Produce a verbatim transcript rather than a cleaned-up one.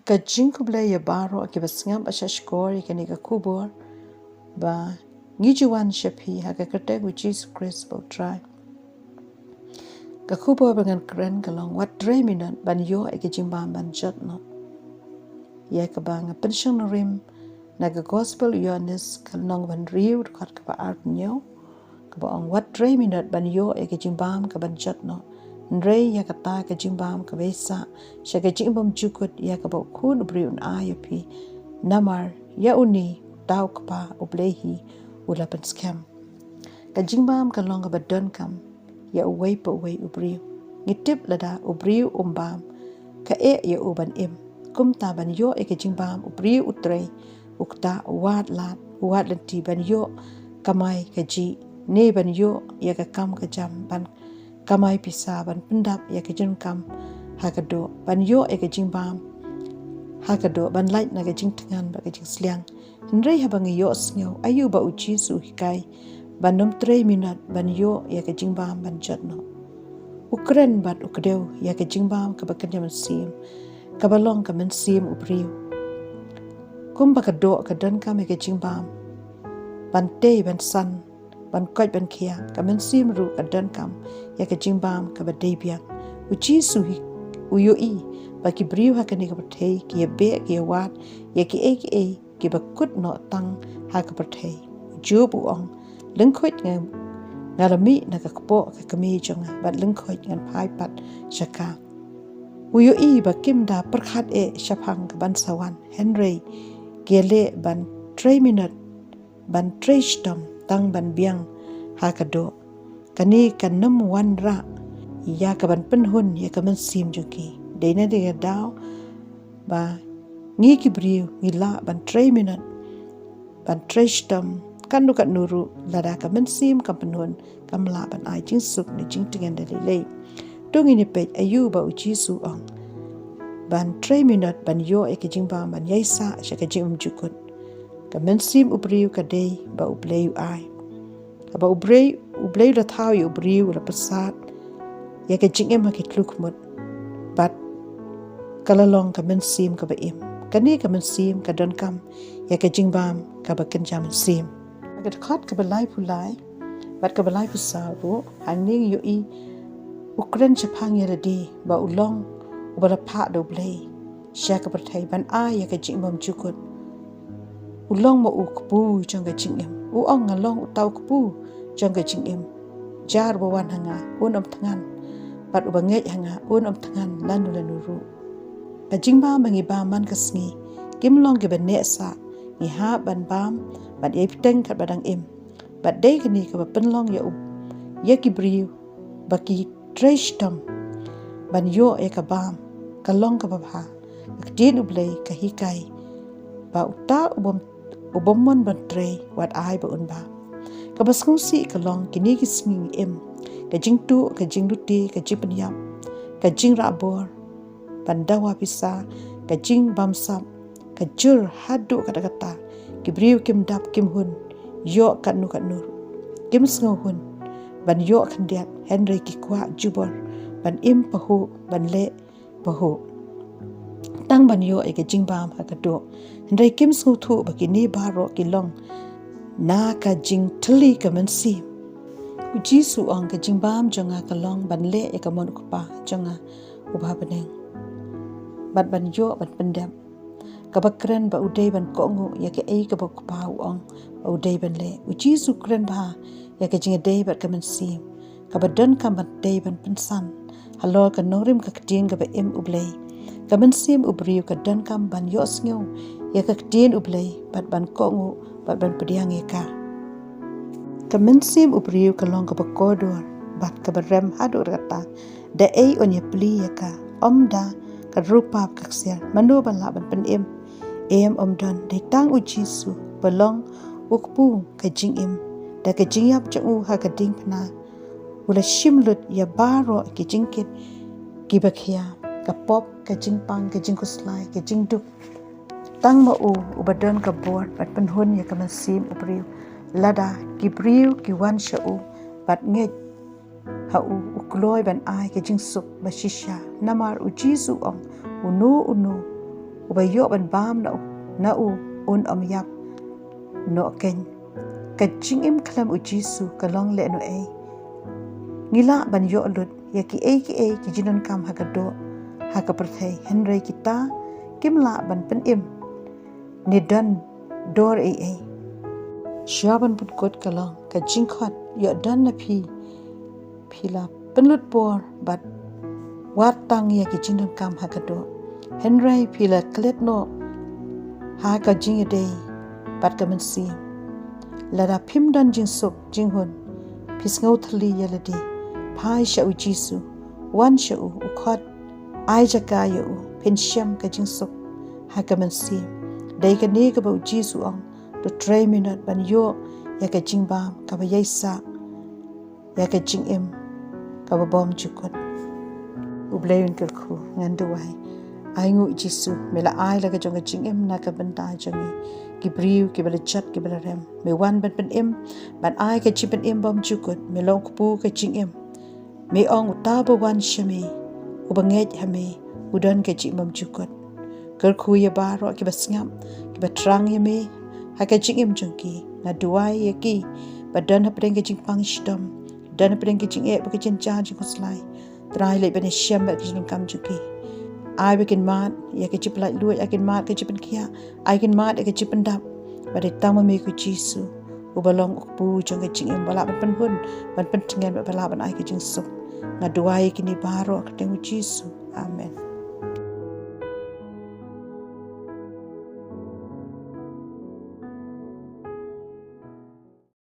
Ka jingkhublei ïa baroh kiba sngap bad shahshkor ïa kane ka khubor ba ngi ju wan sha phi ha ka kyrteng U Jisu Khrist ba U Trai. Ka khubor ba ngan kren ka long wat trei minot ban ïoh ïa ka jingbam ban jot noh. Ïa kaba nga pynshong nongrim na ka Gospel U Ïoannis ka lynnong ba hynriew dkhot kaba arphew hynñiew, kaba ong wat trei minot ban ïoh ïa ka jingbam kaban jot noh. Hynrei ïa kata ka jingbam kaba ïaisah sha ka jingim bymjukut ïa kaba U Khun u briew un ai ïa phi. Namar ïa une uta U Kpa U Blei hi u la pynskhem. Ka jingbam ka long kaba donkam ïa uwei pa uwei u briew. Ngi tip lada u briew um bam, ka eh ïa u ban im. Kumta ban ïoh ïa ka jingbam u briew u trei, u ktah, u wad lad, u wad lynti ban ïoh kamai kajih, ne ban ïoh ïa ka kam ka jam ban kamai pisa ban pyndap ïa ka jingkam ha ka doh, ban ïoh ïa ka jingbam ha ka doh, ban lait na ka jingthngan bad ka jingsliang. Hynrei haba ngi ïohsngew aïu ba U Jisu u hikai ban ym trei minot ban ïoh ïa ka jingbam ban jot noh, u kren bad u kdew ïa ka jingbam kaba kynja mynsiem, kaba long ka mynsiem u briew. Kumba ka doh ka donkam ïa ka jingbam ban tei ban san, ban koit ban khia, ka mynsiem ruh ka donkam ïa ka jingbam kaba dei biang. U Jisu hi u ïohi ba ki briew ha kane ka pyrthei ki ïa beh ki ïa wad ïa kiei kiei kiba kut noh tang ha ka pyrthei. U Job u ong, lyngkhuid nga, nga la mih na ka kpoh ka kmie jong nga, bad lyngkhuid ngan phai pat sha ka. U ïohi ba kim da pyrkhat eh shaphang kaban sa wan, hynrei ki ïaleh ban trei minot ban trei shitom tang ban biang ha ka doh. Kane kan ym wanrah ïa kaban pynhun ïa ka mynsiem jong ki. Dei na kane ka daw ba ngi ki briew ngi lah ban trei minot ban trei shitom katno katno ruh, lada ka mynsiem kam pynhun, kam lah ban ai jingsuk ne jingtngen da lei lei. To ngin ïa peit aïu ba U Jisu u ong ban trei minot ban ïoh ïa ka jingbam ban ïaisah sha ka jingim jukut. Ka mynsiem u briew ka dei ba U Blei u ai. Haba U Blei, U Blei u la thaw ïa u briew, u la pynsad ïa ka jingim ha ki thliew khmut, bad ka la long ka mynsiem kaba im. Kane ka mynsiem ka donkam ïa ka jingbam kaba kynja mynsiem. Ha ka dkhot kaba laiphew lai bad kaba laiphew saw ruh, hangne ngi ïohi u kren shaphang ïa lade ba u long uba la phah da U Blei sha ka pyrthei ban ai ïa ka jingim bymjukut. U long ma u kpu jong ka jingim. U ong, nga long uta u kpu jong ka jingim. Jar uba wan ha nga un ym thngan, bad uba ngeit ha nga un ym thngan lano lano ruh. Ka jingbam ba ngi bam man ka sngi kim long kiba neh sah, ngi hap ban bam bad ïai bteng katba dang im. Bad dei kane kaba pynlong ïa u, ïa ki briew ba ki trei shitom ban ïoh ïa ka bam, ka long kaba bha. Ka ktien U Blei ka hikai ba uta u bym, u bym mon ban trei, wat ai ba un bam. Kaba sngewsih ka long kine ki sngi ngi im, ka jingtuh, ka jinglute, ka jingpynïap, ka jingrah bor ban dawa pisa, ka jingbamsap, ka jur haduh katta katta. Ki briew kim dap, kim hun ïoh katno katno ruh. Kim sngewhun ban ïoh khyndiat, hynrei ki kwah jubor ban im pahuh, ban leh pahuh, tang ban ïoh ïa ka jingbam ha ka doh. Hynrei kim sngewthuh ba kine baroh ki long na ka jingthylli ka mynsiem. U Jisu u ong, ka jingbam jong nga ka long ban leh ïa ka mon U Kpa jong nga uba ha bneng, bad ban ïoh ban pyndep. Kaba kren ba u dei ban kohnguh ïa kaei kaba U Kpa u ong ba u dei ban leh. U Jisu u kren bha ïa ka jingïadei bad ka mynsiem, kaba donkam ban tei ban pynsan halor ka nongrim ka ktien kaba im U Blei. Ka mynsiem u briew ka donkam ban ïohsngew ïa ka ktien U Blei bad ban kohnguh bad ban pdiang ïa ka. Ka mynsiem u briew ka long kaba kordor bad kaba rem haduh katta. Da ei yn ïapli ïa ka? Ym da ka rupa bad ka ksiar. Mano ba lah ban pynim? Em, ym don, dei tang U Jisu ba long u kpu ka jingim. Da ka jingïap jong u ha ka diengphna u la shim lut ïa baroh ki jingkit kiba khia, ka pop, ka jingpang, ka jingkhuslai, ka jingduk. Tang ma u uba don ka bor ban pynhun ïa ka mynsiem u briew. Lada ki briew ki wan sha u bad ngeit ha u, u kloi ban ai ka jingsuk ba shisha. Namar U Jisu u ong, uno uno Uba ïoh ban bam na u, na u un ym ïap noh keiñ. Ka jingim khlem U Jisu ka long lehnohei. Ngi lah ban ïoh lut ïa kiei kiei ki jingdonkam ha ka doh, ha ka pyrthei, hynrei kita kim lah ban pynim ne don dor ei ei. Shuwa ban pynkut ka long ka jingkhot, ïoh don na phi, phi la pynlut por bad wad tang ïa ki jingdonkam ha ka doh, hynrei phi la klet noh ha ka jingïadei bad ka mynsiem. Lada phim don jingsuk jinghun, phi sngew thylli ïa lade, phai sha U Jisu, wan sha u, u khot, ai jaka ïa u, phin shem ka jingsuk ha ka mynsiem. Dei kane kaba U Jisu ong, to trei minot ban ïoh ïa ka jingbam kaba ïaisah ïa ka jingim kaba bymjukut. U Blei un kyrkhu, ngan duwai. Ai nguh Jisu, me la ai la ka jong ka jingim na ka bynta jong ngi ki briew kiba la jot kiba la rem. Me wan ban pynim, ban ai ka jingpynim bymjukut. Me long u kpu ka jingim. Me ong uta ba wan sha me, uba ngeit ha me, u don ka jingim bymjukut. Kyrkhu ïa baroh kiba sngap, kiba thrang ïa me ha ka jingim jong ki. Nga duwai ïa ki ba don hapdeng ka jingpang shitom, don hapdeng ka jingeh bad ka jynjar jingkhuslai. Trai, leit ban ïashem bad ka jingdonkam jong ki. Ai ba kin mad ïa ka jingpyllait luid, ai kin mad ka jingpynkhiah, ai kin mad ïa ka jingpyndap. Ba dei tang ma me ko Jisu, uba long u kpu jong ka jingim, ba lah ban pynhun, ban pyntngen, ba lah ban ai ka jingsuk. Nga duwai ïa kine baroh ha ka kyrteng U Jisu. Amen.